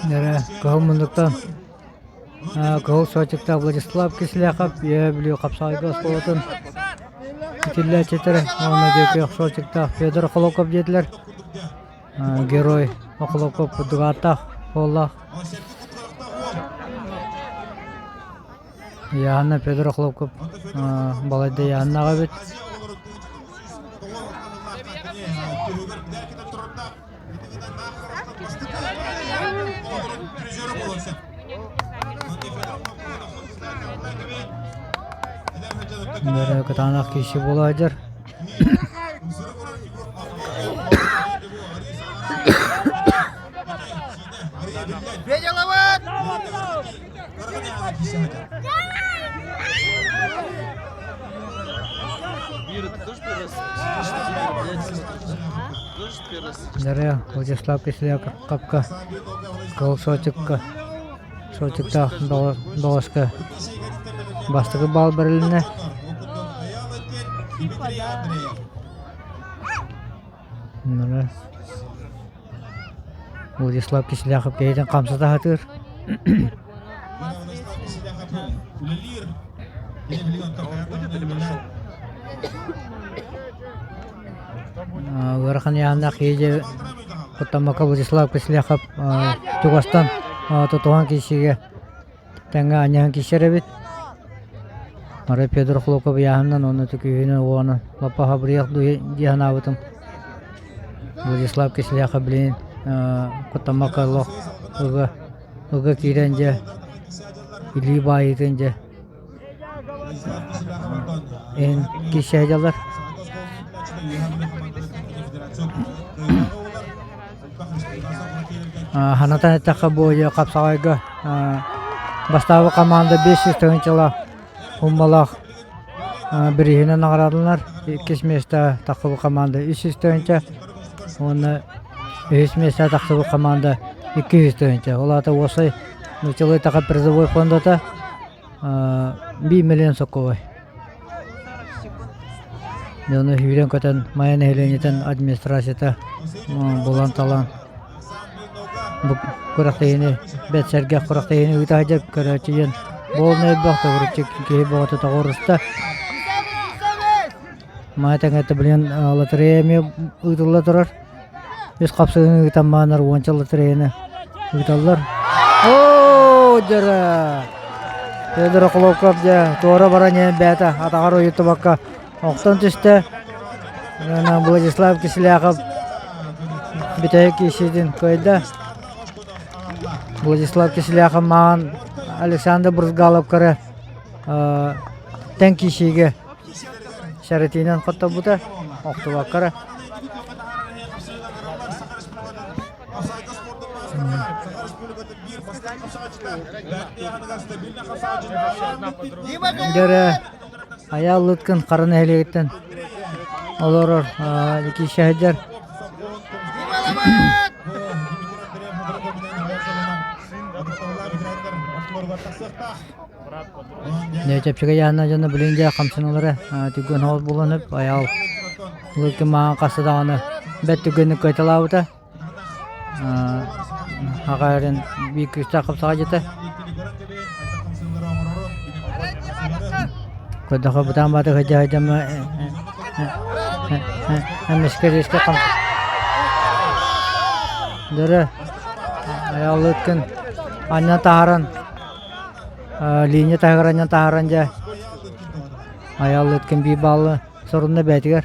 Эрэ кыһыл муннуктан кыһыл счетчиктаах Владислав Кисляхов Үөһээ Бүлүү хапсаҕайга оскуолатын итиллээччитэрэ уонна диэки счетчиктаах Федор Холоков диэтилэр. Герой Охлопков курдук ааттаах уоллаах. Яна Федор Охлопков балайда Янаҕа эбит. Бэрэ кытаанах киһи буола сылдьар. Дарья Владислав Кисляковка кыл сочикка сочиктаах доҕоско бастакы баал бэрилиннэ. Владислав Кисляхов киһитин хамсата сатыыр. Ыарахан ыйааһыннаах киһи куттаммакка Владислав Кисляхов чугастан тутуһан киирсиигэ тэҥҥэ анньыһан киирсэр эбит. Арай Петр Охлопков ыйааһынынан уонна күүһүнэн уонна лаппа хабырыйах дии санаабытым. Владислав Кисляхов билигин куттаммакка олох ыга ыга киирэн дьэ илии баайыытын дьэ иһин киирсэ сылдьаллар. Санатан эттэххэ бу хапсаҕайга бастаабыт хамаанда 500 тыһыынчалаах уммалаах бирииһинэн наҕараадаланар. Иккис миэстэ тахсыбыт хамаанда 300 тыһыынча уонна үһүс миэстэ тахсыбыт хамаанда 200 тыһыынча. Ол аата уопсай нууччалыы эттэххэ призовой фондата 1 миллион сокуобай. Дьону сүүрэн-көтөн Майа нэһилиэнньэтин администрацията булан-талан бу күрэхтэһиини бэрт сэргэх күрэхтэһиини ыыта сылдьар көрөөччү диэн буолан элбэх төгүрүччү киһи бөҕөтө тоҕуоруста. Майа тэҥҥэ билигин лотерея эмиэ ыытылла турар. Үс хапсыһыыны ыытан маанар уонча лотереяны ыыталлар. Оо, дьара! Федор Охлопков дьэ туора баран иһэн бэйэтэ атаҕар уйуттубакка охтон түстэ. Уонна Владислав Кисляхов бүтэһик киирсиитин кыайда. Владислав Кисляхов маҕан Александр Брызгалов-кары тэҥ киирсиигэ Сэрэтиинэн хотторбута, охтубакка эрэ. Дьэ Айаал Лыткын Хара нэһилиэгиттэн олорор киирсэ сылдьар. Дьэ чэпчэки ыйааһыннаах дьоно билигин дьэ хамсаналлара түргэн соҕус буолан сөп айаал былыргы маҕан хаста даҕаны бэрт түргэнник кыайталаабыта аҕа эрэн биир күүстээх хапсаҕайдьыта Көрдөххө бытаан баата сылдьа сылдьамма эмискэ риска хам Дөрө айааллыткын анньан таһааран Линия таһыгар анньан таһааран дьэ айааллыткын биир бааллы сорунна бэйэтигэр.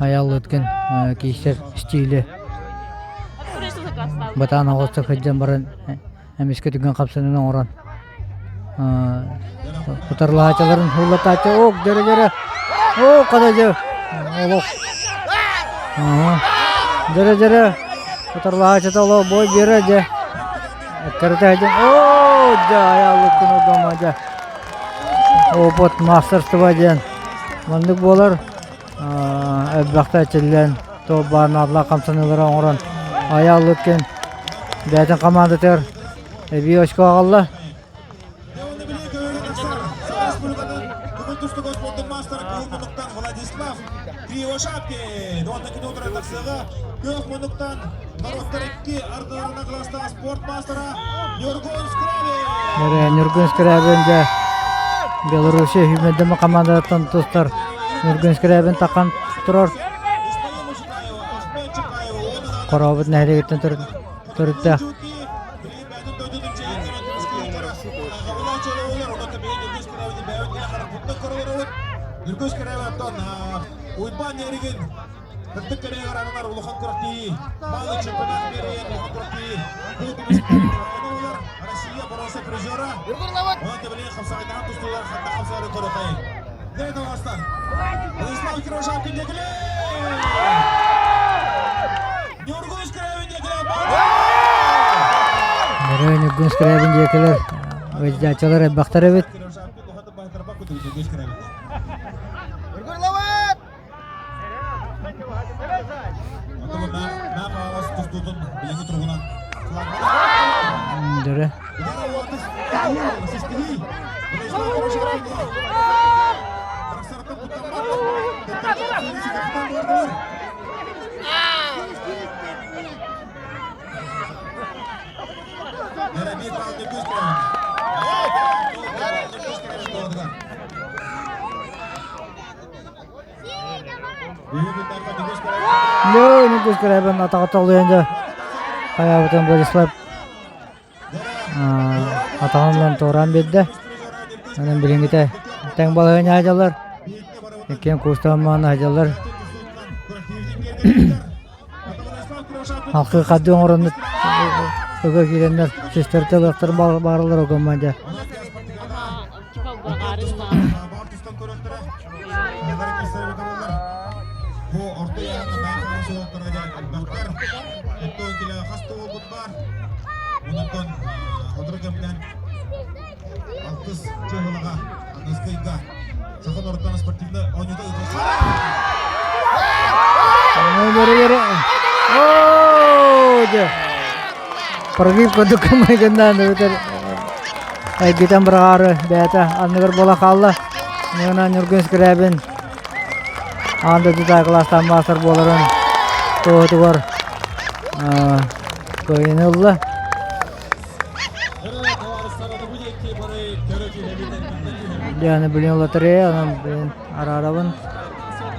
Айааллыткын киирсэр стиле батаан оҕосто сылдьан баран эмискэ түгэн хапсанан оҥорон. Утарылааччыларын ууллатааччы ок дьөрө-дьөрө оо хата дьэ олох дьөрө-дьөрө утарылааччыта олох бой биэрэ дьэ эккэрэтэ дьэ оо дьэ айааллыккын ордомо дьэ опыт мастерство диэн маннык буолар элбэхтэ эрчиллэн туох баар наадалаах хамсаныылары оҥорон айааллыккын бэйэтин хамаандатыгар эбии очко аҕалла. Владислав Кривошапкин. Күөх муннуктан норуоттар икки ардыларына кылаастаах спорт маастара Ньургун Скрябин. Ньургун Скрябин дьэ Белоруссия сүүмэрдэмэ командатыттан тустар Ньургун Скрябин тахан турар. Хорообут нэһилиэгиттэн төрүттээх. Ньургус Киреваттан Уйбаан Неригин Кырдык кэриэгэр ананар улахан күрэхтэһии Малый чемпионат мира улахан күрэхтэһии Россия боруоса призера Онон тэбилиин хапсаҕайдаһан тустуулар ханна хапсаары көрөтөй Дэй доҕостар Владислав Кирожапкин декиле Ньургун Скрябин декиле Нөрөө Ньургун Скрябин диэкилэр ыалдьааччылар элбэхтэр эбит. Дөрө. Нөө, Ньургус Скрябин атаҕа толуйан дьэ хайаабытын Владислав атаҕынан туораан биэрдэ. Онон билиҥҥитэ тэҥ балаһыанньа сылдьаллар. Иккиэн куустаан мааны сылдьаллар. Халкы хадды оҥороннор ыга киирэннэр систэртэ ылыахтар бааралар огомма дьэ. Бу орто яһаҥҥа баахылар суолтара дьэ элбэхтэр. Оттон килэ хас да уолбут баар. Онтон сотору кэминэн алтыс чыһылаҕа Аныскыйга Саха норуттан спортивнай оонньуута ыытыллар. Оо, дьэ. Прогиб курдук майгыннаан эбэтэр Эргитэн быраҕаары бэйэтэ анныгар буола хаалла. Ньыгына Ньургун Скрябин аан дойдутааҕы кылаастаах маастар буоларын туоһутугар кыайыыны ылла. Дианы билин лотерея, онон билин араарабын.